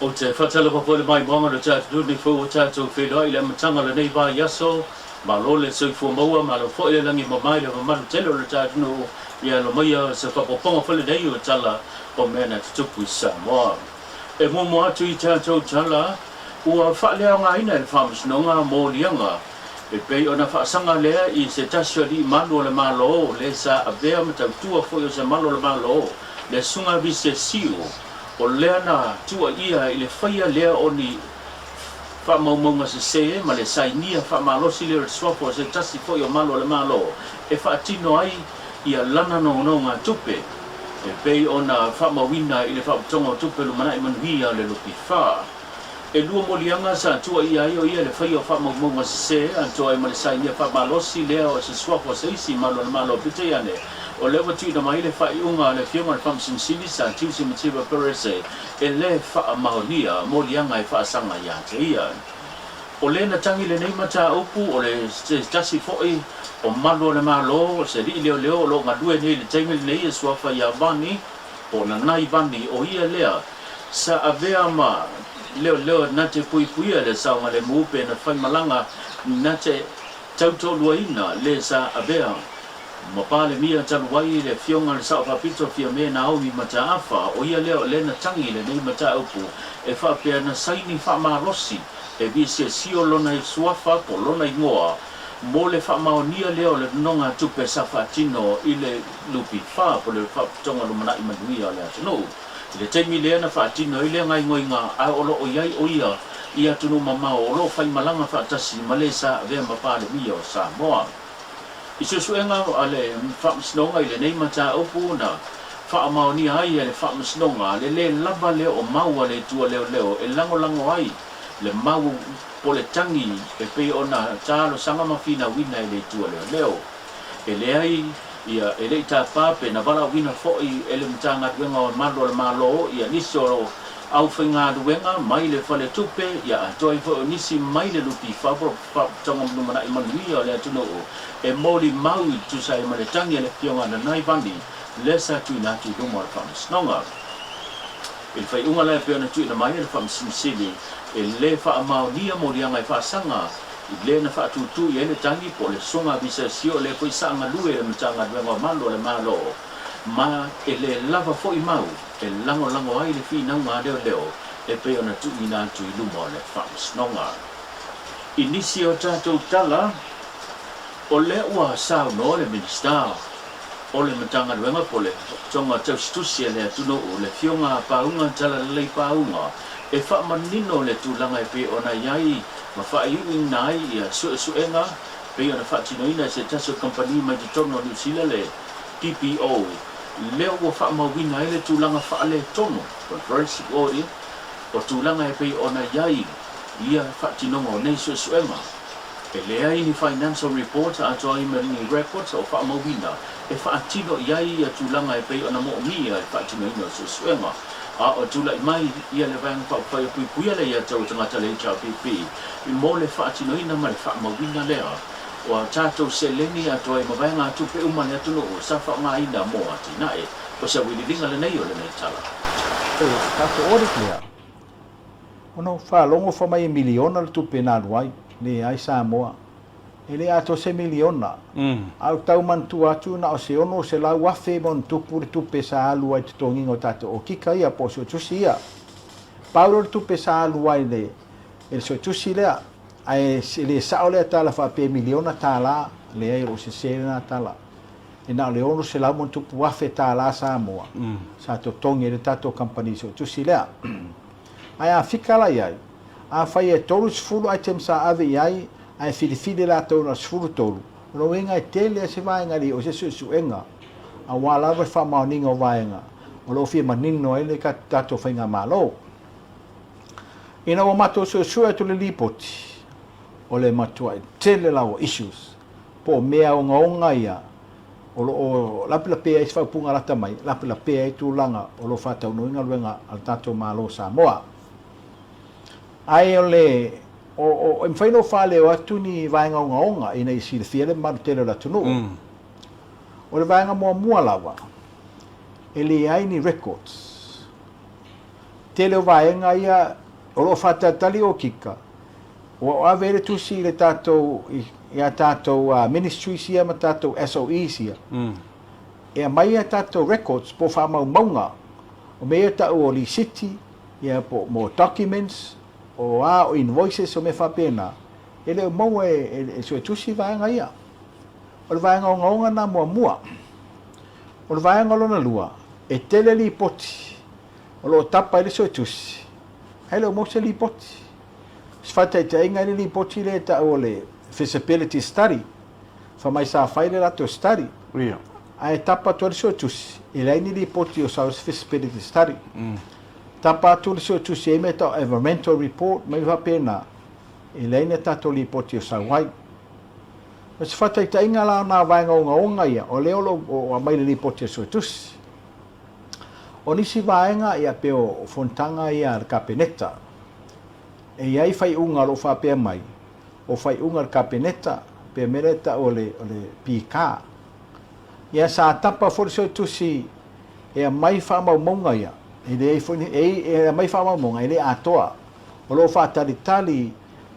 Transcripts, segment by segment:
Ou te faatalofa foi i le maimoaga o le tatou nei fou ua tatou feiloai i le amataga o lenei vaiaso. Malo le soifua maua, malo foi le lagi e mama i le mamalu tele o le tatou atunuu i alo maia se faaopoopoga foi lenei o tala o mea na tutupu i Samoa. E muamua atu i tatou tala, ua faaleaogaina e le Faamasinoga moliaga e pei ona faasaga lea i se tasi o alii malu o le Malo le sa avea ma tautua foi o se malu o le Malo, le Susuga Visesio, O lea na tuuaia i le faia lea o ni faamaumauga sese ma le sainia faamalosi lea o le suafa o se tasi foi o malu a le Malo e faatino ai ia lana nonogatupe e pei ona faamauina i le Faaputoga o Tupe Lumanai Manuia o le Lupifa. E lua moliaga sa tuuaia ai o ia i le faia o faamaumauga sese atoa ai ma le sainia faamalosi lea o se suafa o se isi malu a le Malo. Peitai ane, o lea ua tuuina mai le faaiuga a le Afioga i le Faamasino Sili Sir Tiusi Mativa Perese e le faamaonia moliaga e faasaga ia te ia. O le na tagi lenei mataupu o le se tasi foi o malu o le Malo, se alii leoleo o lo o galue nei i le taimi lenei e suafa ia Vani, po o Nanai Vani, o ia lea sa avea ma leoleo na te puipuia le saogalemu pe na faimalaga na te tautoaluaina le sa avea ma Palemia talu ai le Afioga i le Sao Faapito Fiame Naomi Mataafa, o ia lea o lea na tagi lenei mataupu e faapea na saini faamalosi e Visesio lona suafa po lona igoa mo le faamaonia lea o le nonogatupe sa faatino i le Lupifa po le Faaputoga Lumanai Manuia o le Atunuu. I le taimi lea na faatino ai lea gaoioiga a o lo o i ai o ia i atunuu mamao o lo o faimalaga faatasi ma le sa avea ma Palemia o Samoa. I suesuega a le Faamasinoga i lenei mataupu na faamaonia ai e le Faamasinoga le le lava lea o mau a le Itu a Leoleo e lagolago ai le mau po le tagi e pei ona talosaga ma finauina e le Itu a Leoleo. E leai ia e le i tapa pe na valaauina foi e le Matagaluega o Malu a le Malo ia nisi o aufaigaluega mai le Faletupe ia atoa ai foi o nisi mai le Lupi Faapotopotoga Lumanai Manuia o le atunuu e molimau i tusa ai ma le tagi a le Afioga Nanai Vani lea sa tuuina atu i luma o le Faamasinoga. I le faaiuga la e pei ona tuuina mai e le Faamasino Sili e le faamaonia moliaga e faasaga i le na faatūtū i ai le tagi po o le soga visasio lea foi sa galue i le Matagaluega o Malu a le Malo ma e le lava foi mau e lagolago ai le finauga a leoleo e pei ona tuuina atu i luma o le Faamasinoga. I nisi o tatou tala, o lea ua saunoa le Minisita o le Matagaluega po o le Faalapotopotoga Tausitusi a le Atunuu, le Afioga a Pauga Talalelei Pauga, e faamanino le tulaga e pei ona i ai ma faaiuina ai ia suesuega pei ona faatinoina e se tasi o kamupani mai totonu o Niu Sila le DPO lea ua faamauina ai le tulaga faaletonu po o le forensic audit o tulaga e pei ona i ai ia faatinoga o nei suesuega. E leai ni financial report atoa ai ma ni records o faamauina e faatino i ai ia tulaga e pei ona moomia i le faatinoina o suesuega. A o tulai mai ia le Vaega Faaupufai e Puipuia le Aiatatau a Tagata le HRPP mo le faatinoina ma le faamauina lea o a tatou seleni atoa ai ma vaegatupe uma a le atunuu sa faaaogaina mo atinae. O se auiliiliga lenei o lenei tala. O le tatou audit lea, ona ou faalogo fai mai e miliona le tupe na alu ai, leai Samoa. E le atoa se miliona. A ou tau manatua atu na o se 600,000 ma ona tupu le tupe sa alu ai i le totogiina o tatou okika ia po o suetusi ia. Pau lea o le tupe sa alu ai le, e le suetusi lea. Ae e le sao lea tala faapea e miliona tala, leai o lou sese lena tala. E na o le 600 ma ona tupu afe tala Samoa sa totogi ai le tatou kamupani suetusi lea. Ae a fika la i ai, Afai e 30 items sa ave i ai ae filifili latou na o le 13, o lona uiga e tele lava se vaega e le i oo i se suesuega aua lava le faamaoniga o vaega o lo o fia manino ai le tatou faigamalo. Ina ua matou suesue atu le lipoti, o le matuai tele lava o issues po o mea ogaoga ia o lo o lapelapea ai se faaupuga lata mai, lapelapea ai tulaga o lo o faataunuu ai galuega a le tatou Malo o Samoa. Ae o le, o, o, e mafai ona ou faaleo atu ni vaega ogaoga ina ia silafia le mamalu tele o le atunuu. O le vaega muamua lava, e leai ni records. Tele o vaega ia o lo o faatalitali okika, ua ave ai le tusi i le tatou, i a tatou ministries ia ma tatou SOEs ia, e aumai a tatou records po o faamaumauga o mea ia e tau o lisiti, ia po o documents, o a, o invoices, o mea faapena, e le o maua e le Suetusi vaega ia. O le vaega ogaoga lena muamua. O le vaega lona lua, e tele lipoti o lo o tapa ai le Suetusi, ae le o maua se lipoti. O se faataitaiga i le lipoti lea e tau o le feasibility study, fai mai sa fai le latou study, ae tapa atu ai le Suetusi, e leai ni lipoti o sau se feasibility study. Tapa atu le Suetusi e i ai mea e tau environmental report ma mea faapena, e leai ni a tatou lipoti o sau ai. O se faataitaiga la o nā vaega ogaoga ia, o lea o lo o aumai i le lipoti a le Suetusi. O nisi vaega ia pei o fonotaga ia a le Kapeneta. E i ai faaiuga o lo o faapea mai, o faaiuga a le Kapeneta, pei o le mea lea e tau o le, o le PK. Ia sa tapa foi le Suetusi e aumai faamaumauga ia, e leai foi ni, e, e aumai faamaumauga e le atoa. O lo o faatalitali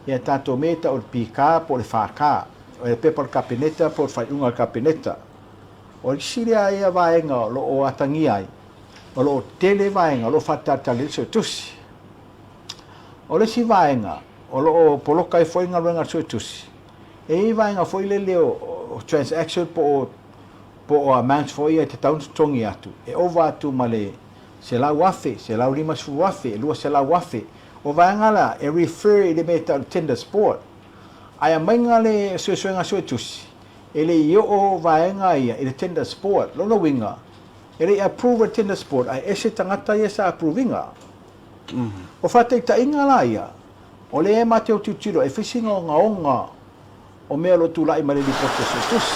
ia tatou mea e tau o le PK po o le FK, o le pepa a le Kapeneta po o le faaiuga a le Kapeneta. O le isi lea ia vaega o lo o atagia ai, o lo o tele vaega o lo o faatalitali ai le Suetusi. O le isi vaega o lo o poloka ai foi le galuega a le Suetusi, e i ai vaega foi lele o transaction po o po o amounts foi ia e tatau ona totogi atu, e ova atu ma le $100,000, $150,000, $200,000. O vaega la e refer i le mea e tau o le Tenders Board. Ae aumaiga le suesuega suetusi, e le i oo vaega ia i le Tenders Board. Lona uiga, e le i approve e le Tenders Board ae ese tagata ia sa approve ina. O faataitaiga la ia, o lea e matou tilotilo e fai sina ogaoga o mea o lo o tulai mai le Lipoti a Suetusi.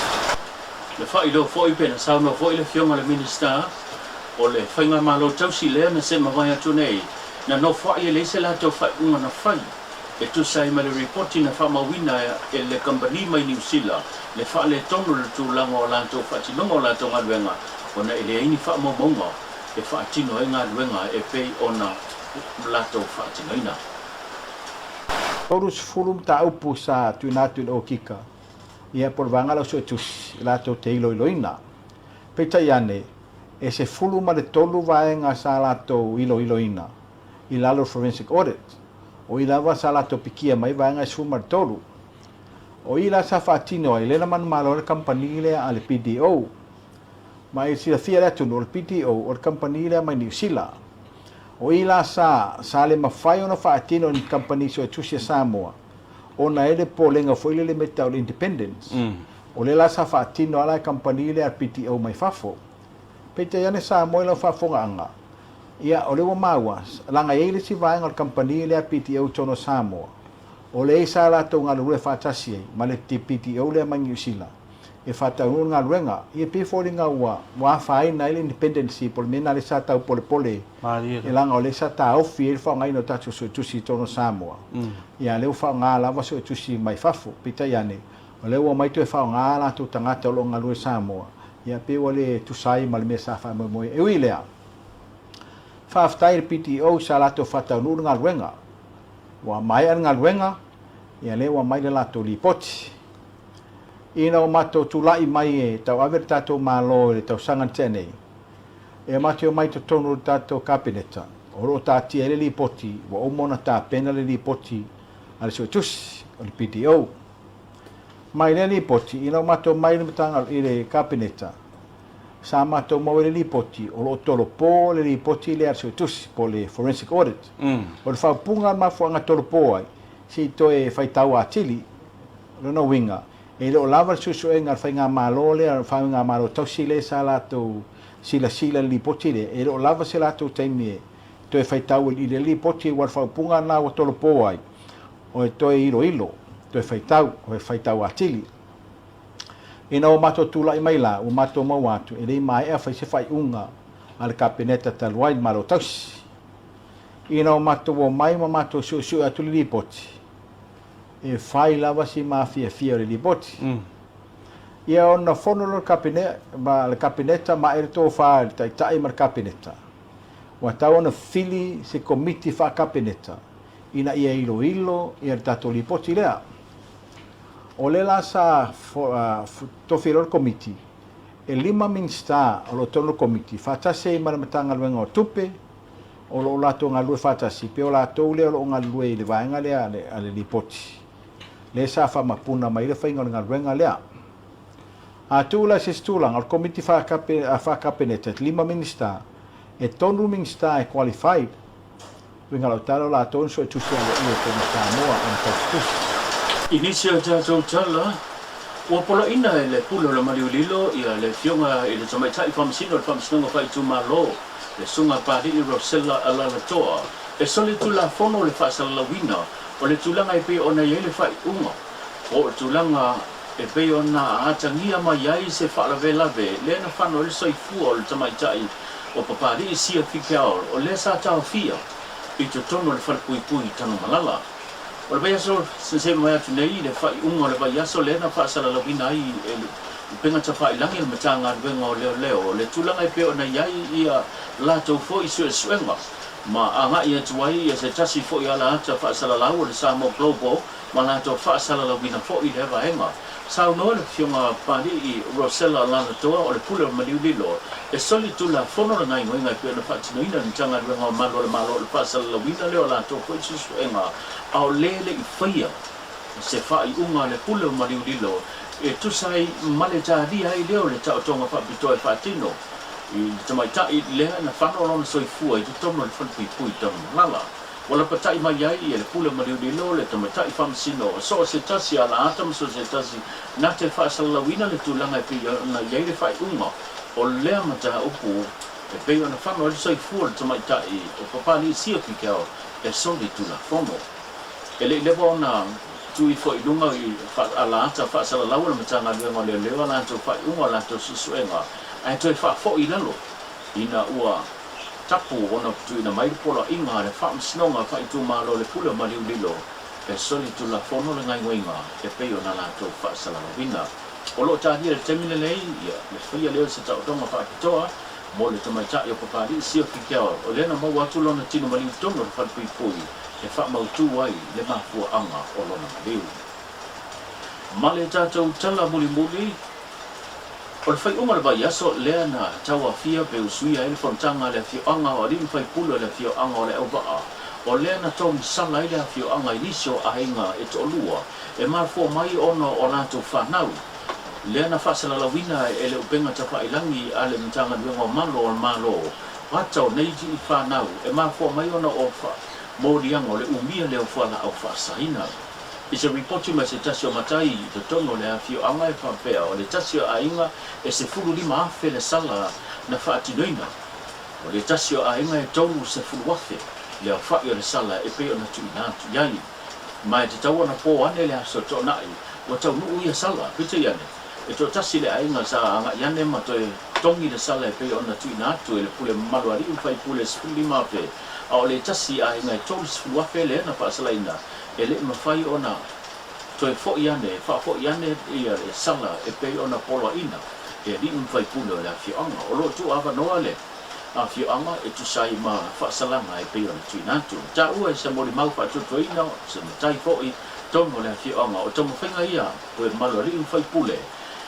Na faailoa foi pe na saunoa foi le Afioga i le Minisita o le Faigamalo Tausi lea na se mavae atu nei, na nofoai e leai se latou faaiuga na fai e tusa ai ma le ripoti na faamauina e le kamupani mai Niu Sila le faaletonu o le tulaga o latou faatinoga o latou galuega ona e leai ni faamaumauga e faatino ai galuega e pei ona latou faatinoina. 30 mataupu sa tuuina atu i le Okika, ia po o le Vaega Lausuetusi latou te iloiloina. Peitai ane, e 13 vaega sa latou iloiloina i lalo o le Forensic Audit. O i lava sa latou pikia mai vaega e 13. O i la sa faatino ai lea na manumalo ai le kamupani lea a le BDO. Ma e silafia e le atunuu, o le BDO o le kamupani lea mai Niu Sila. O i la sa, sa le mafai ona faatino e ni kamupani suetusi a Samoa ona e le popolega foi lele me tau le independence. O lea la sa faatino a la e kamupani lea a le BDO mai fafo. Peitai ane Samoa i lau faafofogaaga, ia o lea ua maua, leaga e i ai le isi vaega o le kamupani lea a le BDO i totonu o Samoa, o lea sa latou galulue faatasi ai ma le BDO lea mai Niu Sila. e faataunuu le galuega. Ia pei foliga ua ua afaina ai le independency po o le mea lena lea sa tau polepole e leaga o lea sa taofi ai le faaaogaina o tatou suetusi i totonu o Samoa. Ia a lea ua faaaoga lava suetusi mai fafo. Peitai ane, o lea ua omai toe faaaoga a latou tagata o lo o galue i Samoa, ia pei ua le tusa ai ma le mea sa faamoemoe ai. E ui i lea, faafetai i le PTO sa latou faataunuu le galuega. Ua maea le galuega, ia lea ua aumai le latou lipoti. Ina ua matou tulai mai e tauave le tatou Malo i le tausaga na tea nei, e matou omai i totonu o le tatou Kapeneta, o lo o taatia ai le lipoti ua uma ona tapena le lipoti a le Suetusi, o le BDO. Ma i lea lipoti, ina ua matou omai i le Kapeneta, sa matou maua i le lipoti o lo o tolopo le lipoti lea a le Suetusi, po o le Forensic Audit. O le faaupuga a le mafuaaga tolopo ai, se i toe faitau atili. O lona uiga, e le o lava le suesuega a le Faigamalo lea, le Faigamalo tausi lea sa latou silasila i le lipoti lea, e le o lava se latou taimi e toe faitau i le lipoti aua o le faaupuga lena ua tolopo ai, o e toe iloilo, toe faitau, o e faitau atili. Ina ua matou tulai mai la, ua matou maua atu, e le i maea fai se faaiuga a le Kapeneta talu ai, le Malo Tausi. Ina ua matou omai ma matou suesue atu le lipoti, e fai lava si mafiafia o le lipoti. Ia ona fono loa le Kapeneta ma ae le tofa i le Taitai ma le Kapeneta. Ua tatau ona fili se Komiti Faa-Kapeneta ina ia iloilo ia le tatou lipoti lea. O lea la sa tofi ai loa le Komiti, e lima Minisita o lo o totonu o le Komiti, faatasi ai ma le Matagaluega o Tupe, o lo o latou galulue faatasi, pei o latou lea o lo o galulue i le vaega lea a le lipoti, lea sa faamapuna mai ai le faiga o le galuega lea. A tuu la i se isi tulaga, o le Komiti Faa-Kapeneta, e lima Minisita, e tonu Minisita e qualified, uiga lau tala o latou na suetusi aloaia i totonu o Samoa ona taututusi. I nisi o tatou tala, ua poloaiina e le Pule o le Maliulilo ia le Afioga i le Tamaitai Faamasino o le Faamasinoga Faaitumalo, le Susuga Papalii Rosella Alalatoa, e solitulafono le faasalalauina o le tulaga e pei ona i ai le faaiuga po o le tulaga e pei ona atagia mai ai se faalavelave lea na fano ai le soifua o le tamaitai o Papalii Sia Fikeaol o lea sa taofia i totonu o le falepuipui i Tanumalala. O le vaiaso sese mai atu nei i le faaiuga o le vaiaso lea na faasalalauina ai e le Upega Tafailagi a le Matagaluega o Leoleo le tulaga e pei ona i ai ia latou foi suesuega ma agai atu ai ia se tasi foi alaata faasalalau o le Samoa Global ma latou faasalalauina foi lea vaega. Saunoa le Afioga Papalii Rosella Lalatoa o le Pule o Maliulilo e solitulafono le gaioiga e pei ona faatinoina e le Matagaluega o Malu a le Malo o le faasalalauina lea o latou foi suesuega a o le le i faia se faaiuga a le Pule o Maliulilo e tusa ai ma le talia ai lea o le taotoga faapitoa e faatino i le tamaitai lea na fano lona soifua i totonu o le falepuipui Tanumalala. Ua lapatai mai ai e le Pule Maliulilo le tamaitai faamasino o so o se tasi a alaata ma so o se tasi na te faasalalauina le tulaga e pei ona i ai le faaiuga o lea mataupu e pei ona fano ai le soifua o le tamaitai o Papalii Sia Pikeo e soli Tulafono. E le i leva ona tuu ifo i luga i alaata faasalalau a le Matagaluega o Leoleo a latou faaiuga o latou suesuega ae toe faafoi i lalo ina ua tapu ona tuuina mai le poloaiga a le Faamasinoga Faaitumalo o le Pule o Maliulilo e solitulafono le gaoioiga e pei ona latou faasalalauina. O lo o talia i le taimi lenei le faia lea o se taotoga faapitoa mo le tamaitai o Papalii Sioki Carroll, o lea na maua atu lona tino maliu i totonu o le falepuipui e faamautu ai le mafuaaga o lona maliu. Ma le tatou tala mulimuli, O le faaiuga o le vaiaso lea na tauaofia pe usuia ai le fonotaga a le afioaga o alii ma faipule o le afioaga o Leauvaa, o lea na togisala ai le afioaga i nisi o aiga e toalua e mafua mai ona o a latou fanau. Lea na faasalalauina e le upega tafailagi a le Matagaluega o Malo o le Malo ata o nei fanau e mafua mai ona o moliaga o le umia lea o fualaau faasaina. I se ripoti mai se tasi o matai i totonu o le afioaga e faapea o le tasi o aiga e 15,000 le sala na faatinoina, o le tasi o aiga e 30,000 le aofai o le sala e pei ona tuuina atu i ai. Ma e tatau ona po ane le aso toonai ua taunuu ia sala, peitai ane, e toatasi le aiga sa agai ane ma toe togi le sala e pei ona tuuina atu e le pule mamalu a alii ma faipule e 15,000, a o le tasi aiga e 30,000 lea na faasalaina E le i mafai ona toe foi ane, faafoi ane ia le sala e pei ona poloaiina e alii ma faipule o le afioaga. O lo o tuuavanoa le afioaga e tusa ai ma faasalaga e pei ona tuuina atu. Taua e se molimau faatuatuaina, o se matai foi tonu o le afioaga. O taumafaiga ia o le mamalu o alii ma faipule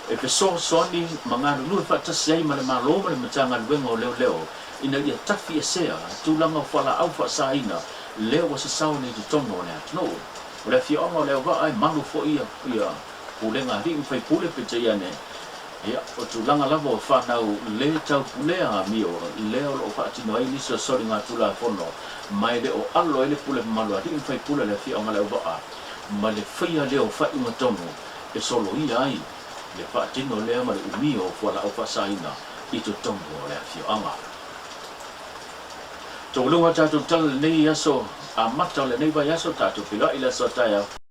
e fesoasoani ma galulue faatasi ai ma le Malo ma le Matagaluega o Leoleo ina ia tafiesea tulaga o fualaau faasaina lea ua sasao nei i totonu o le atunuu. O le afioaga o Leauvaa e malu foi ia pulega a alii ma faipule peitai ane, ia, o tulaga lava o fanau le taupulea amio lea o lo o faatino ai nisi o soligatulafono ma e le o alo ai le pule mamalu a alii ma faipule o le afioaga o Leauvaa ma le faia lea o faaiuga tonu e soloia ai le faatino lea ma le umia o fualaau faasaina i totonu o le afioaga. Taualuga tatou tala lenei aso amata o lenei vaiaso, tatou feiloai i le aso a taeao.